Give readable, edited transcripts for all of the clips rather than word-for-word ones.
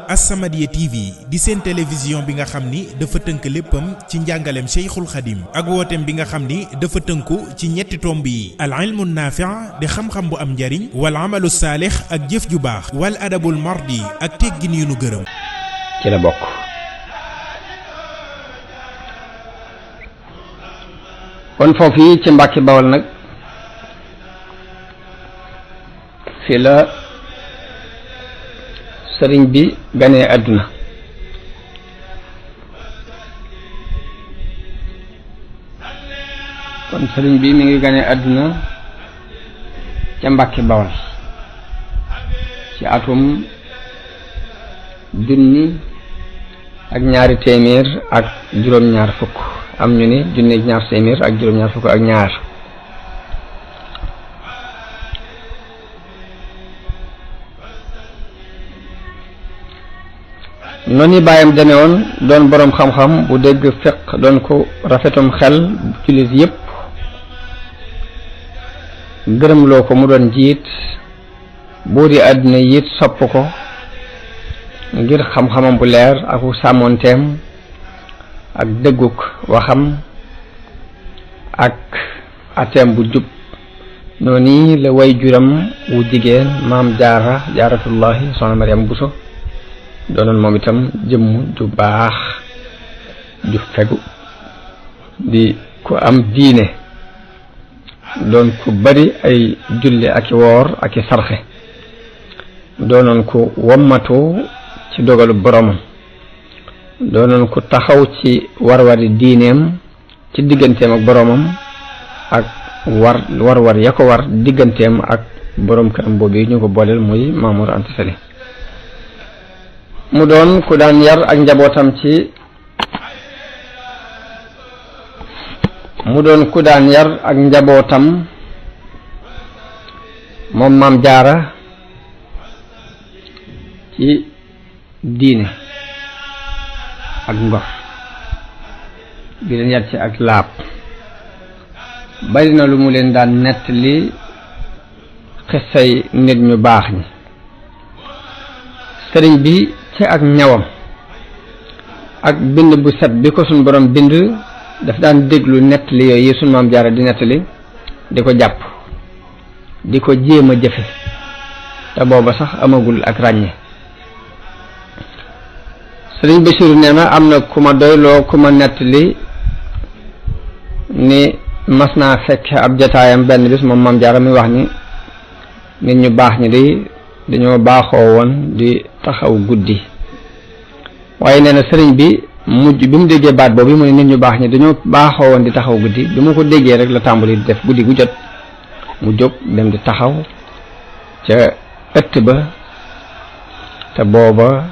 As-Samadiyya TV di seen télévision bi nga xam ni dafa tënk léppam ci njàngaleem Cheikhul Khadim ak wooteem bi nga xam ni dafa tënku ci ñetti tomb yi al ilmu naafi' di xam-xam bu am njariñ wal amalu saalix ak jëf ju baax wal adabul mardi ak teggin yu nu gërëm ci la bokk. kon foofu yi ci Mbàkke Bawol nag fi la sëriñ bi ganee àdduna kon sëriñ bi mi ngi ganee àdduna ca Mbàkke Bawol ci atum 1222 am ñu ni 1222 noonu bàyyam demee woon doon boroom xam-xam bu dégg fiq doon ko rafetum xel jullit yépp gërëmloo ko mu doon jiit buuri àdduna yit sopp ko ngir xam-xamam bu leer ak sàmmoonteem ak dëgguk waxam ak ateem bu jub noonu la way juram wu jigéen maam jaaratullahi soxna Mariam Buso doonoon moom itam jëmm ju baax ju fegu di ku am diine doon ku bari ay julli ak i woor ak i sarxe doonoon ku wommatu ci dogalu boromam doonoon ku taxaw ci war-wari diineem ci digganteem ak boromam ak war ya ko war digganteem ak borom këram boobu ñu ko booleel muy Mamour Anta Sali mu doon ku daan yar ak njabootam moom maam jaara ci diine ak ngor di leen yar ci ak laab bari na lu mu leen daan nettali xissay nit ñu baax ñi sëriñ bi ci ak ñawam ak bind bu set bi ko suñ borom bind daf daan déglu nettali yooyu suñ maam jaara di nettali di ko jàpp di ko jéem a jëfe te booba sax amagul ak ràññe sëriñ Basiru nee na am na ku ma doyloo ku ma nettali ni mas naa fekk ab jataayam benn bis moom maam jaara mi wax ni nit ñu baax ñi di dañoo baaxoo woon di taxaw guddi waaye nee na sëriñ bi mujj bi mu déggee baat boobu mu ne nit ñu baax ñi dañoo baaxoo woon di taxaw guddi bi mu ko déggee rek la tàmbali di def guddi gu jot mu jóg dem di taxaw ca ëtt ba te booba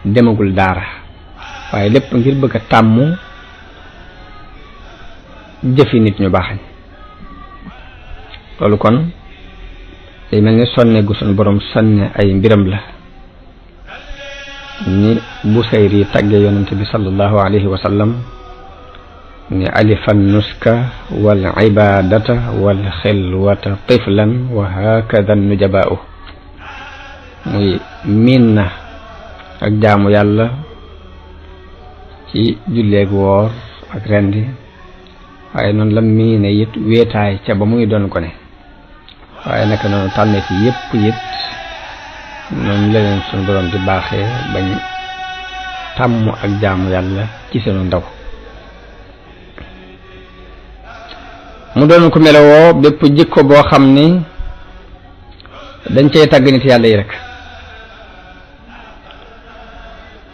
demagul daara waaye lépp ngir bëgg a tàmm jëfi nit ñu baax ñi loolu kon day mel ni sonne gu suñ borom sonne ay mbiram la ni Busayri tagge yonent bi sallallahu alayhi wa sallam ni alifan nuska wal ibadata wal xilwata tiflan wa hakada nujabaa'u muy miin na ak jaamu yàlla ci julleeg woor ak rendi waaye noonu la miine it wéetaay ca ba muy doon gone waaye naka noonu tànne ci yépp it noonu la leen suñu borom di baaxee bañ tàmm ak jaamu yàlla ci seenu ndaw mu doon ko melowoo bépp jikko boo xam ni dañ cey tàgg nit yàlla yi rek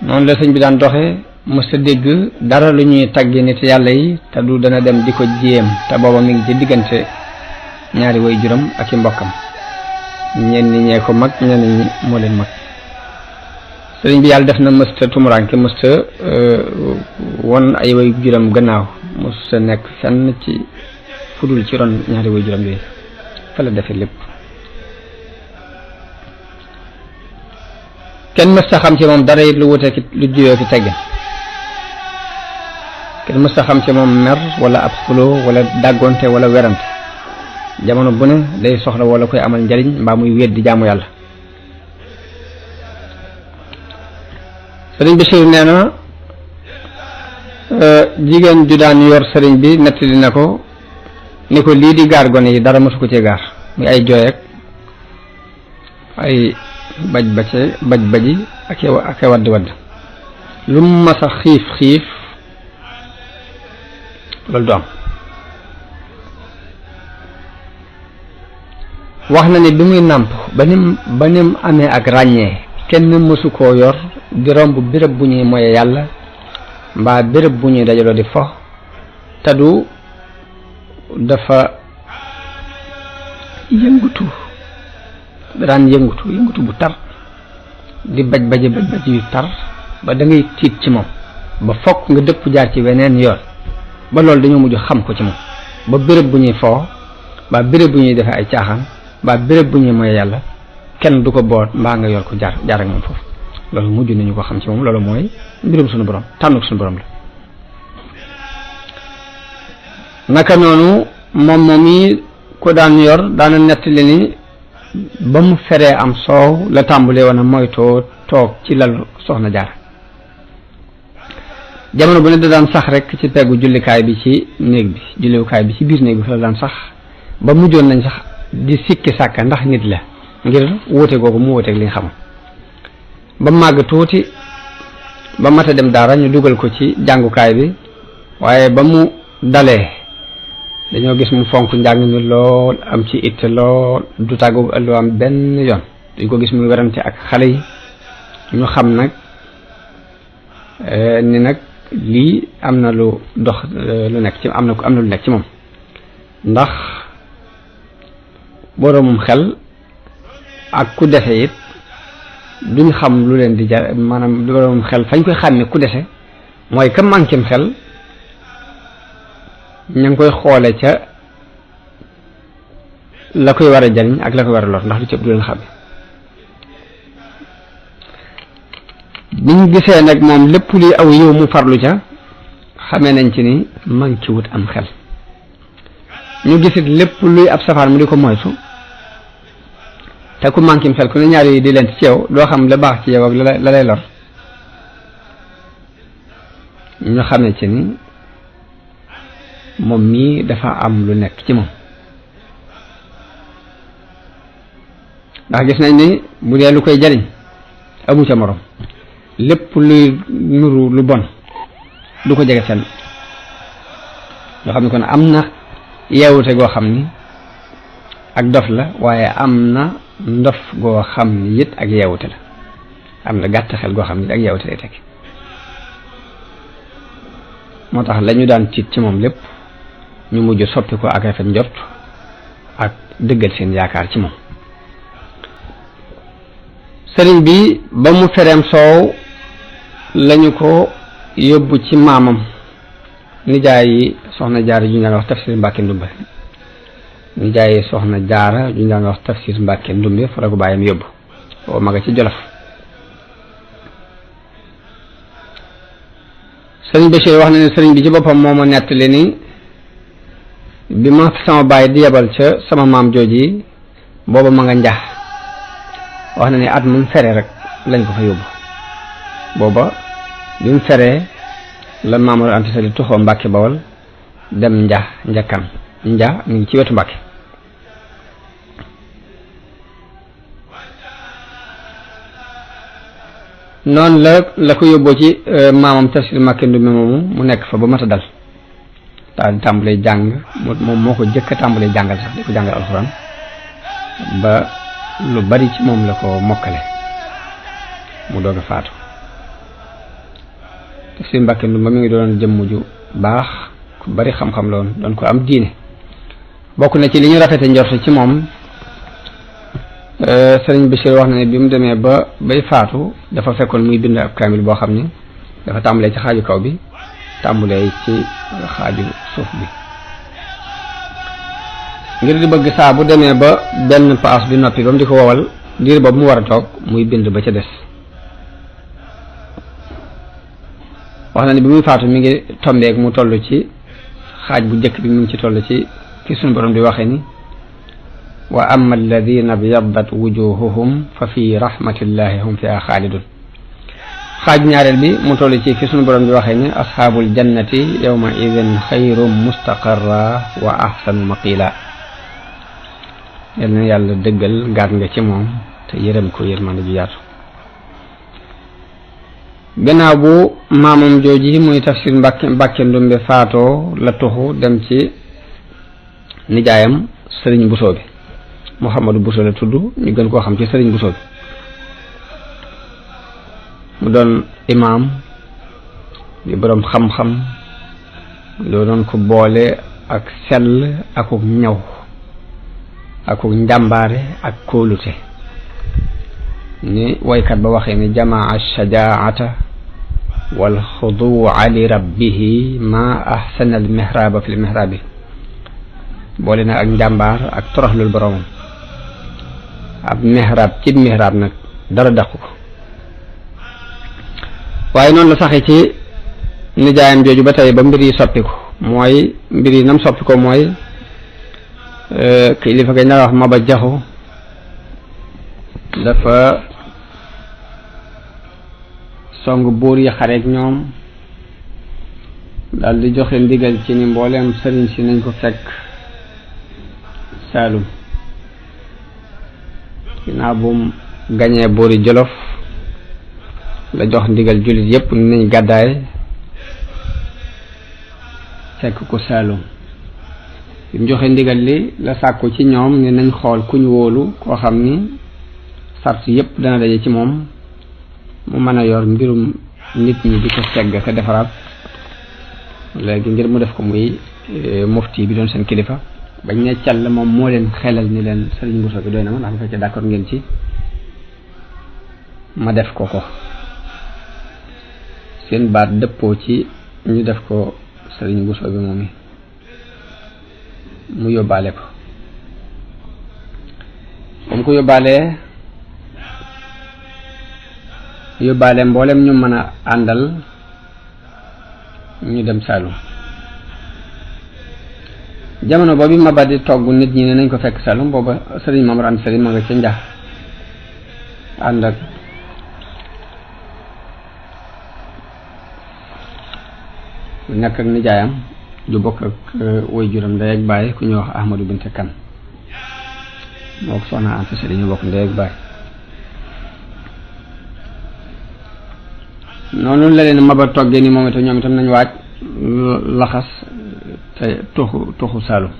noonu la sëñ bi daan doxe mësta dégg dara lu ñuy tàgg nit yàlla yi te du dana dem di ko jéem te booba mi ngi ci diggante ñaari way juram ak i mbokkam ñenn ñee ko mag ñenn ñi moo leen mag sëriñ bi yàlla def na mësta tumuranke mësta won ay way juram gannaaw mësta nekk fenn ci fudul ci ron ñaari way juram yooyu fa la defe lépp kenn mësta xam ci moom dara it lu wute ki lu juyoo ki teggin kenn mësta xam ci moom mer wala ab xuloo wala dàggonte wala werante jamono bu ne day soxla wala koy amal njariñ mbaa muy wéet di jaamu yàlla sëriñ Bachir nee na jigéen ju daan yor sëriñ bi nettali na ko ni ko lii di gaar gone yi dara mosu ko ci gaar muy ay jooy ak ay baji ak wadd lu mu mas a xiif loolu du am. wax na ni bi muy nàmp ba nim amee ak ràññee kenn mësu koo yor di romb béréb bu ñuy moye yàlla mbaa béréb bu ñuy dajaloo di fo te du dafa yëngutu daan yëngutu bu tar di baji yu tar ba da ngay tiit ci moom ba fokk nga dëpp jaar ci weneen yoon ba loolu dañoo mujj xam ko ci moom ba béréb bu ñuy foo mbaa béréb bu ñuy defee ay caaxaan mbaa béréb bu ñuy mooy yàlla kenn du ko boot mbaa nga yor ko jaar ak moom foofu loolu mujj nañu ko xam ci moom loolu mooy mbirum suñu borom tànnuk suñu borom la. naka noonu moom yi ko daan yor daana nettali ni ba mu feree am soow la tàmbalee woon a moytoo toog ci lalu soxna Jaara. jamono bu ne da daan sax rek ci peggu jullikaay bi ci néeg bi jullikaay bi ci biir néeg bi fa la daan sax ba mujjoon nañ sax di sikki sàkka ndax nit la ngir wóote googu mu wóoteeg li nga xam ba màgg tuuti ba mat a dem daara ñu dugal ko ci jàngukaay bi waaye ba mu dalee dañoo gis mu fonk njàng mi lool am ci itte lool du tàggu ëllu am benn yoon duñ ko gis muy werante ak xale yi ñu xam nag ni nag lii am na lu dox lu nekk ci am na lu nekk ci moom ndax boroomum xel ak ku dese it duñ xam lu leen di jar maanaam boroomum xel fañ koy xàmme ku dese mooy ka manquém xel ña ngi koy xoole ca la koy war a jariñ ak la koy war a lor ndax lu ci ëpp du leen xàmme biñ gisee nag moom lépp luy aw yiw mu farlu ca xamee nañ ci ni manqué wut am xel ñu gisit lépp luy ab safaan mu di ko moytu te ku manqué xel ku ne ñaar yi di leen ci yow doo xam la baax ci yow ak la lay lor ñu xamee ci ni moom mii dafa am lu nekk ci moom ndax gis nañ ni bu dee lu koy jariñ amu ca morom lépp luy nuru lu bon du ko jege fenn ñoo xam ne kon am na yeewute goo xam ni ak dof la waaye am na ndof goo xam ni it ak yeewute la am na gàtt xel goo xam ni it ak yeewute lay teg moo tax la ñu daan tiit ci moom lépp ñu mujj soppi ko ak rafet njort ak dëggal seen yaakaar ci moom sëriñ bi ba mu fereem soow lañu ko yóbbu ci maamam nijaay yi soxna jaara ju ñu daan wax tafsir Mbàkke Ndumbe nijaay yi soxna jaara ju ñu daan wax tafsir Mbàkke Ndumbe fa la ko bàyyam yóbbu boo maga ci Jolof sëriñ Bachir wax na ne sëriñ bi ci boppam moo ma nettali ni bi ma sama baay di yebal ca sama maam jooji booba ma nga njax wax na ni at mu fere rek lañ ko fa yóbbu booba bi mu feree la Maamor Anta Sali tuxoo Mbàkke Bawol dem njakkan nja mi ngi ci wetu Mbàkke noonu la ko yóbboo ci maamam tafsir Mbàkke Ndumbe moomu mu nekk fa ba mat a dal daal di tàmbalee jàng moom moo ko jëkk a tàmbalee jàngal sax di ko jàngal alxuraan ba lu bari ci moom la ko mokkale mu doog a faatu tafsir Mbàkke Ndumbe mi ngi doon jëmm ju baax ku bari xam-xam la woon doon ko am diine bokk na ci li ñu rafete njort ci moom sëriñ Bachir wax na ne bi mu demee ba bay faatu dafa fekkoon muy bind ab kaamil boo xam ni dafa tàmbalee ci xaaju kaw bi tàmbalee ci xaaju suuf bi ngir di bëgg saa bu demee ba benn paas bi noppi ba mu di ko wowal diir boobu mu war a toog muy bind ba ca des wax na ne bi muy faatu mi ngi tombeek mu toll ci xaaj bu njëkk bi mu ngi ci toll ci fi suñu borom di waxee ni wa amma alladina byaddat wujuhuhum fa fi rahmatillahi hum fiha xaalidun xaaj ñaareel bi mu toll ci fi sunu borom bi waxee ni asxaabul jannati yawma idin xayrum mustaqarra wa ahsanu maqila. yal na yàlla dëggal gaat nga ci moom te yërëm ko yërmande ju yaatu. gannaaw bu maamam jooji muy tafsir Mbàkke Ndumbe faatoo la tuxu dem ci nijaayam sëriñ Buso bi Muhammadu Buso la tudd ñu gën koo xam ci sëriñ Buso bi mu doon imaam di boroom xam-xam loo doon ko boole ak sell akuk ñaw akuk njàmbaare ak kóolute ni waykat ba waxee ni jamaa shajaata wal xuduwa li rabbihi ma ahsana al mihraba fi l mihrabi. boole na ak njàmbaar ak toroxlul boroomam. ab mihrab ci mihrab nag dara dàqu ko. waaye noonu la saxee ci nijaayam jooju ba tey ba mbir yi soppi ko mooy mbir yi nam soppi ko mooy kilifa ga na wax Maba Jaxu dafa song buur yi xareek ñoom daal di joxe ndigal ci ni mbooleem sëriñ si nañ ko fekk Saalum. ginnaaw bu gañee buuri Jolof la jox ndigal jullit yépp ni nañ gàddaay fekk ko Saalum. bi mu joxe ndigal li la sàkku ci ñoom ni nañ xool ku ñu wóolu koo xam ni sart yépp dana daje ci moom mu mën a yor mbirum nit ñi di ko segg ka defaraat. léegi ngir mu def ko muy mufti bi doon seen kilifa bañ ne cal moom moo leen xelal ni leen sëriñ Buso bi doy na ma ndax bu fekkee d'accord ngeen ci ma def ko seen baat dëppoo ci ñu def ko sëriñ Buso bi moom mu yóbbaale ko. comme ko yóbbaale mboolem ñu mën a àndal ñu dem Saalum. jamono boobu Maba di togg nit ñi ne nañ ko fekk Saalum booba sëriñ Maam Mor Anta Sali ma nga ca njax ànd ak nekk ak nijaayam du bokk ak way juram ndey ak baay ku ñuy wax Ahmadu Binte Kan moo ko Soxna Anta Sali ñu bokk ndey ak baay. noonu la leen Maba toggee ni moom itam ñoom itam nañ waaj laxas te tuxu Saalum.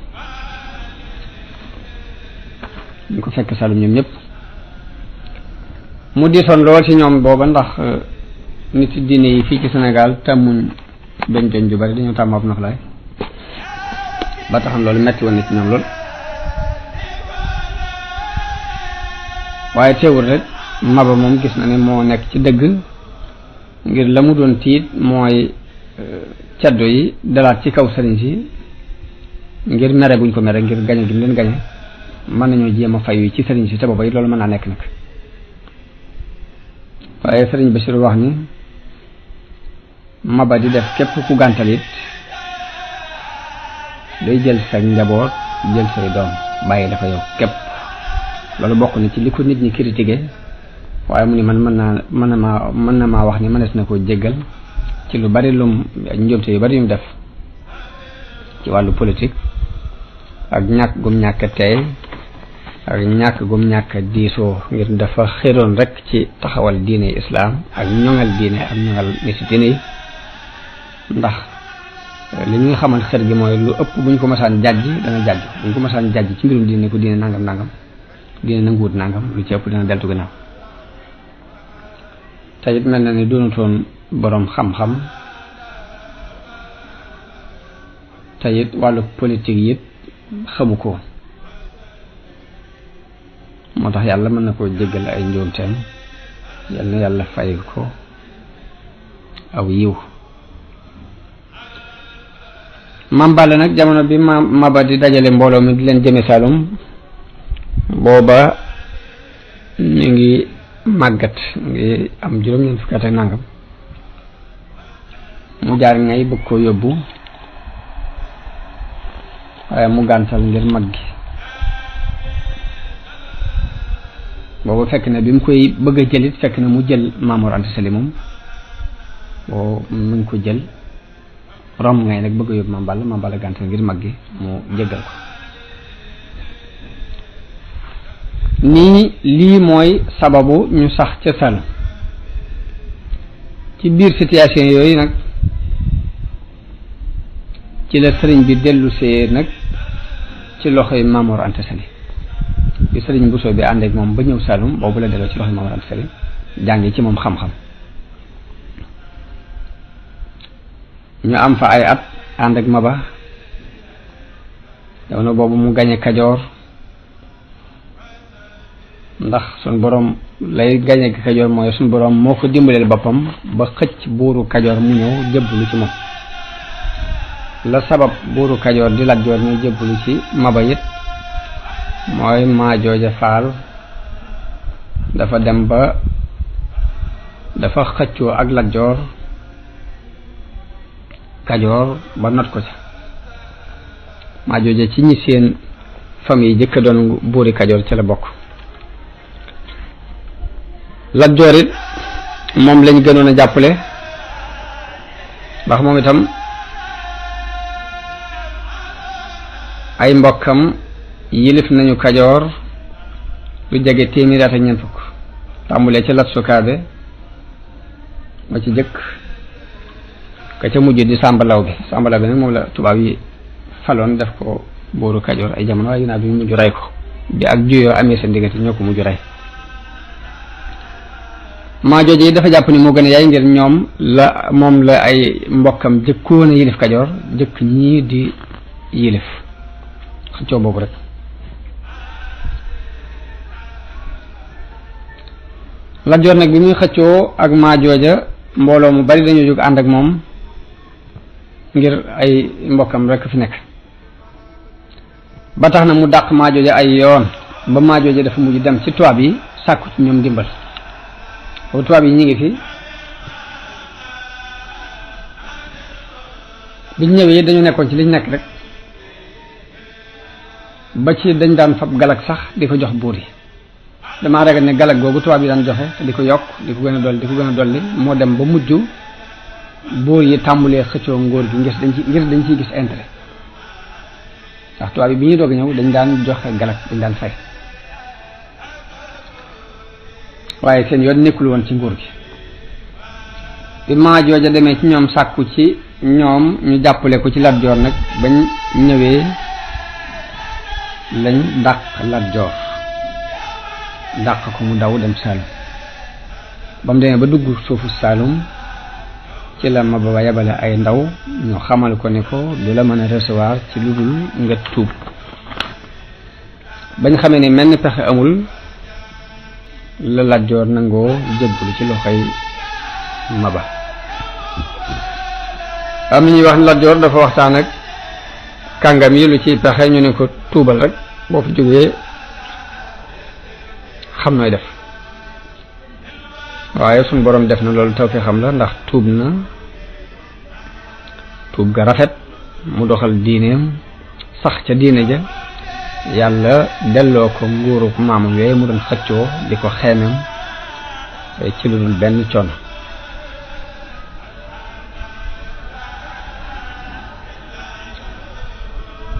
ñu ko fekk Saalum ñoom ñëpp mu diisoon lool ci ñoom booba ndax nit diine yi fii ci Sénégal tàmmuñ beñ ju bari dañoo tàmm ab noflaay ba taxam loolu metti woon na ci ñoom lool. waaye teewul rek Maba moom gis na ne moo nekk ci dëgg ngir la mu doon tiit mooy caddo yi dalaat ci kaw sëriñ si ngir mere buñ ko mere ngir gañe gi mu leen gañe mën nañoo jéem a fayu ci sëriñ si te booba it loolu mën naa nekk nag. waaye sëriñ Basiru wax ni Maba di def képp ku gàntal it day jël sa njaboot jël say doom bàyyi dafa yow képp. loolu bokk na ci li ko nit ñi critiqué waaye mu ni man mën na maa wax ni mënees na koo jéggal ci lu bari lum njuumte yu bari yum def ci wàllu politique ak ñàkk gum ñàkk tey ak ñàkk gum ñàkk diisoo ngir dafa xéroon rek ci taxawal diine islaam ak ñoŋal diine ak ñoŋal nit diine yi. ndax li ñuy xamal xër gi mooy lu ëpp buñ ko masaan jàjj dana jàjj buñ ko masaan jàjj ci mbirum diine ko diine nangam diine nanguwut nangam lu ci ëpp dana deltu gannaaw. te it mel na ni doonutoon boroom xam-xam te it wàllu politique yi xamu ko moo tax yàlla mën na koo jéggal ay njuumteem yal na yàlla fay ko aw yiw. Maam Balla nag jamono bi Maba di dajale mbooloo mi di leen jëme Saalum booba ñu ngi màggat ngi am juróom-ñeent fukki at ak nangam mu jaar ngay bëgg koo yóbbu waaye mu gàntal ngir mag gi. booba fekk na bi mu koy bëgg a jëlit fekk na mu jël Maam Mor Anta Sali moom boo muñ ko jël romb ngay nag bëgg a yóbbu Mame Balla gàntal ngir mag gi mu jéggal ko. nii lii mooy sababu ñu sax ca Saalum. ci biir situation yooyu nag ci la sëriñ bi dellusee nag ci loxoy Maam Mor Anta Sali bi sëriñ Bousso bi ànd ak moom ba ñëw Saalum boobu la delloo ci loxoy Maam Mor Anta Sali jàngi ci moom xam-xam. ñu am fa ay at ànd ak Maba jamono boobu mu gañe Kajoor ndax suñ boroom lay gañe Kajoor mooy suñ boroom moo ko dimbaleel boppam ba xëcc buuru Kajoor mu ñëw jébbalu ci moom. la sabab buuru Kajoor di Lat Joor ñëw jébbalu ci Maba it mooy Maajooja Faal dafa dem ba dafa xëccoo ak Lat Joor Kajoor ba not ko ca. Maajooja ci ñi seen famille jëkk doon buuri Kajoor ci la bokk. Lat Joor it moom lañ gënoon a jàppale ndax moom itam ay mbokkam yilif nañu Kajoor lu jege téeméeri at ak ñeent fukk tàmbulee ci Lat Sukaabe ma ci jëkk ka ca mujj di Sàmba Lawbe nag moom la tubaab yi faloon def ko buuru Kajoor ay jamono waaye ginnaaw bi mujj rey ko bi ak juyoo amee seen diggante ñoo ko mujj rey. Maajooja yi dafa jàpp ni moo gën a yaay ngir moom la ay mbokkam jëkkoon a yilif Kajoor jëkk ñii di yilif xëccoo boobu rek. Lat Joor nag bi muy xëccoo ak Maajooja mbooloo mu bari dañoo jóg ànd ak moom ngir ay mbokkam rek fi nekk ba tax na mu dàq Maajooja ay yoon ba Maajooja dafa mujj dem ci tubaab yi sàkku ci ñoom dimbal. boobu tubaab yi ñu ngi fi biñ ñëwee dañu nekkoon ci liñ nekk rek ba ci dañ daan fab galag sax di ko jox buur yi. damaa ragal ne galag googu tubaab yi daan joxe te di ko yokk di ko gën a dolli moo dem ba mujj buur yi tàmbulee xëccoo ngóor gi ngir dañ ciy gis intérêt ndax tubaab yi bi ñuy doog ñëw dañ daan joxe galag dañ daan fay. waaye seen yoon nekkul woon ci nguur gi bi Maajooja demee ci ñoom sàkku ci ñoom ñu jàppale ko ci Lat Joor nag bañ ñëwee lañ dàq Lat Joor dàq ko mu daw dem Saalum ba mu demee ba dugg suufu Saalum ci la Maba ba yabale ay ndaw ñu xamal ko ne ko du la mën a recevoir ci lu dul nga tuub. bañ xamee ne menn pexe amul la Lat Joor nangoo jébbalu ci loxoy Maba. am na ñuy wax Lat Joor dafa waxtaan ak kàngam yi lu ci pexe ñu ne ko tuubal rek boo fi jógee xam nooy def waaye suñ borom def na loolu taw fi xam la ndax tuub ga rafet mu doxal diineem sax ca diine ja yàlla delloo ko nguurub maamam yooyu mu doon xëccoo di ko xeemem ci lu dul benn coono.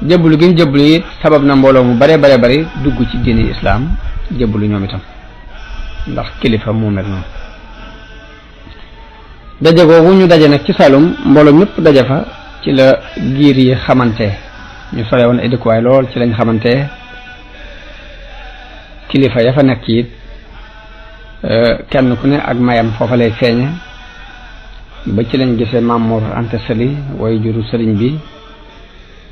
jébbalu gi ñu jébbalu it sabab na mbooloo mu bare bari dugg ci diini islaam jébbalu ñoom itam ndax kilifa moo mel noonu. daje googu ñu daje nag ci Saalum mbooloo ñëpp daje fa ci la giir yi xamante ñu sore woon ay dëkkuwaay lool ci lañ xamante kilifa ya fa nekk it kenn ku ne ak mayam foofa lay feeñe ba ci lañ gisee Maam Mor Anta Sali way juru sëriñ bi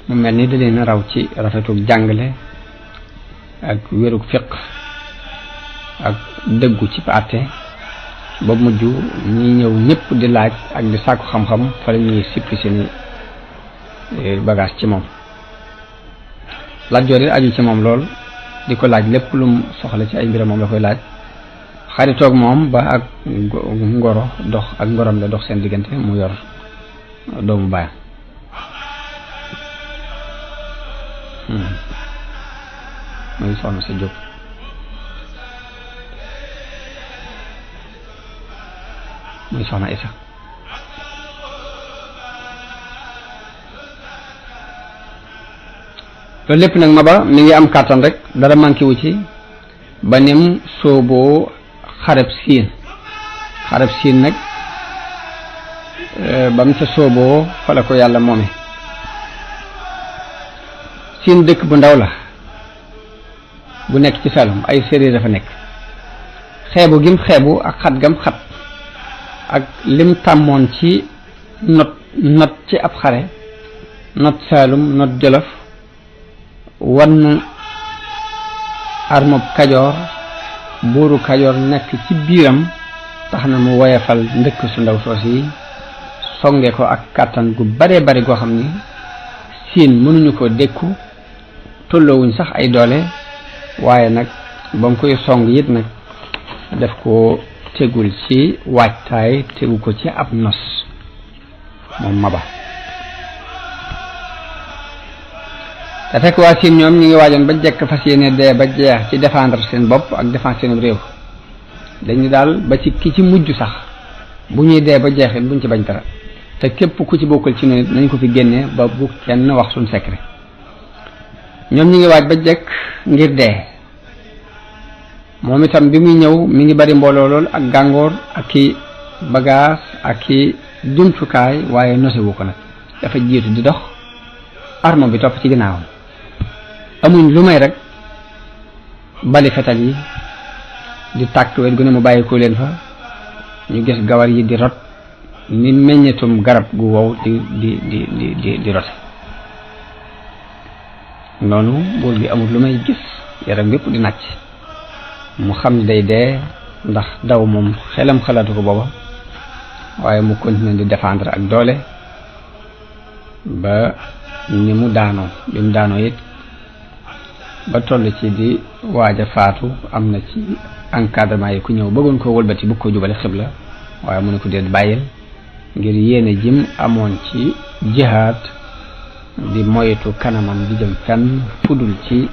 mu mel ni da leen raw ci rafetuk jàngale ak wéruk fiq ak dëggu ci àtte ba mujj ñi ñëw ñëpp di laaj ak di sàkku xam-xam fa la ñuy sippi seeni bagage ci moom. Lat Joor it aju ci moom lool di ko laaj lépp lu mu soxla ci ay mbiram moom la koy laaj xaritoog moom ba ak ngoro dox ak ngorom la dox seen diggante mu yor doomu baayam. muy soxna sa Jóob muy soxna Isa loolu lépp nag Maba mi ngi am kàttan rek dara manqué wu ci ba nim sooboo xareb siin nag ba mu ca sooboo fa la ko yàlla moome. siin dëkk bu ndaw la bu nekk ci Saloum ay séeréer dafa nekk, xeebu gim xeebu ak xat gam xat ak lim tàmmoon ci not ci ab xare, not Saalum not Jolof, wan armob Kajoor, buuru Kajoor nekk ci biiram, tax na mu woyefal ndëkk su ndaw soos yi songe ko ak kàttan gu bare bari goo xam ni siin mënuñu ko dékku, tolloowuñ sax ay doole, waaye nag ba mu koy song it nag def ko tegul ci waajtaay, tegu ko ci ab nos moom Maba. te fekk waa siin ñoom ñu ngi waajoon ba jekk fas yéene dee ba jeex ci défendre seen bopp ak défendre seen réew. dañu daal ba ci ki ci mujj sax bu ñuy dee ba jeexit buñ ci bañ dara, te képp ku ci bokkul ci noonu nañ ko fi génnee ba bu kenn wax suñ secret. ñoom ñu ngi waaj ba jekk ngir dee. moom itam bi muy ñëw mi ngi bari mbooloo lool ak gàngoor ak i bagage ak i jumtukaay, waaye nosewu ko nag, dafa jiitu di dox, arme bi topp ci ginnaawam. amuñ lu may rek bali fetal yi di tàkk wet gu ne mu bàyyi ko leen fa, ñu gis gawar yi di rot ni meññetum garab gu wow di rote noonu. buur bi amul lu may gis yaram yépp di nàcc, mu xam ne day dee ndax daw moom xelam xalaatu ko booba, waaye mu continuer di défendre ak doole ba ni mu daanoo. bi mu daanoo it ba toll ci di waaj a faatu, am na ci encadrement yi ku ñëw bëggoon koo wëlbati bëgg ko jubale xibla, waaye mu ne ko déet bàyyil, ngir yéene jim amoon ci jihaad di moytu kanamam di jëm fenn fudul ci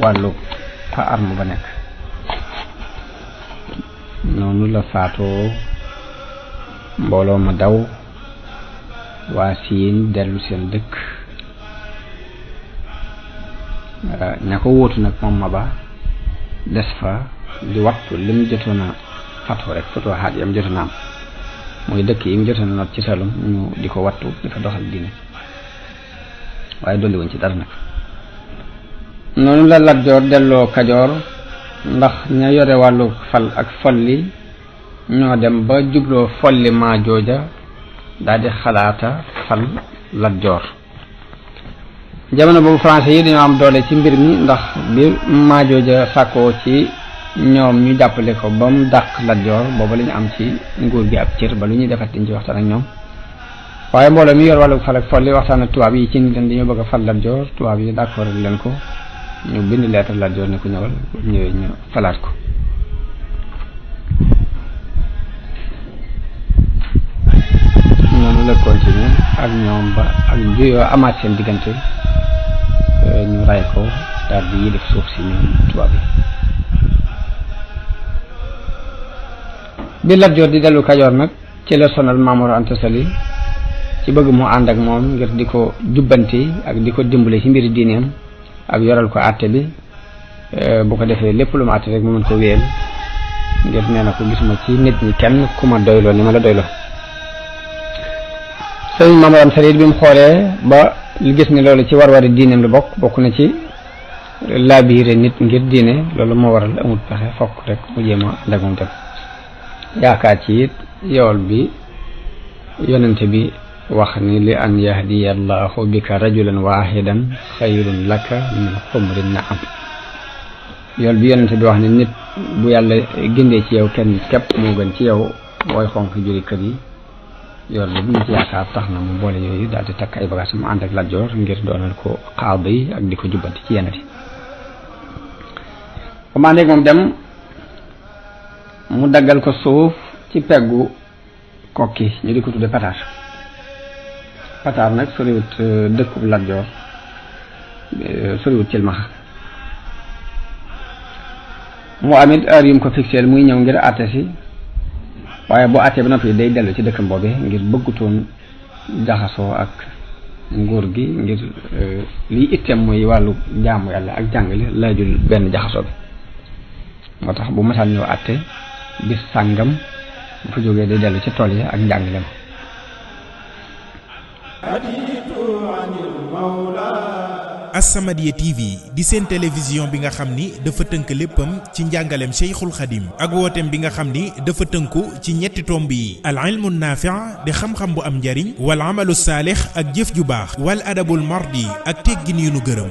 wàllu fa arme ba nekk. noonu la faatoo, mbooloo ma daw, waa siin dellu seen dëkk. ña ko wóotu nag moom Maba des fa di wattu lim jotoon a fatoo rek fatoo xaat yam jotoon a am, mooy dëkk yi mu jotoon a not ci Saloum ñu di ko wattu di fa doxal diine, waaye dolli wuñ ci dara nag. noonu la Lat Joor delloo Kajoor, ndax ña yore wàllu fal ak folli ñoo dem ba jubloo folli maa jooja daal di xalaata fal Lat Joor. jamono boobu français yi dañoo am doole ci mbir mi, ndax bi maa jooja sàkkoo ci ñoom ñu jàppale ko ba mu dàq Lat Joor, booba la ñu am ci nguur gi ab cër ba lu ñuy defat diñ ci waxtaan ak ñoom. waaye mbooloo mi yor wàllu fal ak folli waxtaan ak tubaab yi ci ni leen dañoo bëgg a fal Lat Joor, tubaab yi d'accord leen ko, ñu bind leetar Lat Joor ne ko ñëwal, ñëwee ñu falaat ko. noonu la continuer ak ñoom ba ak juyoo amaat seen diggante, ñu ray ko daal di yilif suuf si ñoom tubaab yi. bi Lat Joor di dellu Kajoor nag ci la sonal Maam Mor Anta Sali ci bëgg mu ànd ak moom ngir di ko jubbanti ak di ko dimbale ci mbiri diineem ak yoral ko àtte bi, bu ko defee lépp lu ma àtte rek mu mën ko wéyal, ngir nee na ko gisuma ci nit ñi kenn ku ma doyloo ni ma la doyloo. sëñ Maam Mor Anta Sali bi mu xoolee ba li gis ni loolu ci war-wari diineem la bokk na ci laabiire nit ngir diine, loolu moo waral amul pexe fokk rek mu jéem a ànd ak moom dem. yaakaar ci it yool bi yonente bi wax ni li an yahdiya allahu bika rajulan wahidan xayrun laka min xumrin naam. yool bi yonente bi wax ni nit bu yàlla gindee ci yow kenn képp moo gën ci yow booy xonk juri kër yi. yool bi ñu ci yaakaar tax na mu boole yooyu daal di takk ay bagages mu ànd ak Lat Joor ngir doonal ko xaaba yi ak di ko jubbanti ci yenn yi. commandé moom dem mu daggal ko suuf ci peggu kokki ñu di ko tudde Pataar nag soriwut dëkkub Lat Joor, soriwut Cilmaxa. mu amit heure yu mu ko fixeel muy ñëw ngir àtte si, waaye boo àttee ba noppi day dellu ci dëkkam boobee ngir bëggutoon jaxasoo ak nguur gi ngir lii itteem mooy wàllu jaamu yàlla ak jàngale laajul benn jaxasoo bi moo tax bu masaan ñëw àtte bis sàngam bu fa jógee day dellu ci tool yi ak njàngaleem. As-Samadiyya TV di seen télévision bi nga xam ni dafa tënk léppam ci njàngaleem Cheikhul Khadim ak wooteem bi nga xam ni dafa tënku ci ñetti tomb yi al ilmu naafi' di xam-xam bu am njariñ wal amalu saalix ak jëf ju baax wal adabul mardi ak teggin yu nu gërëm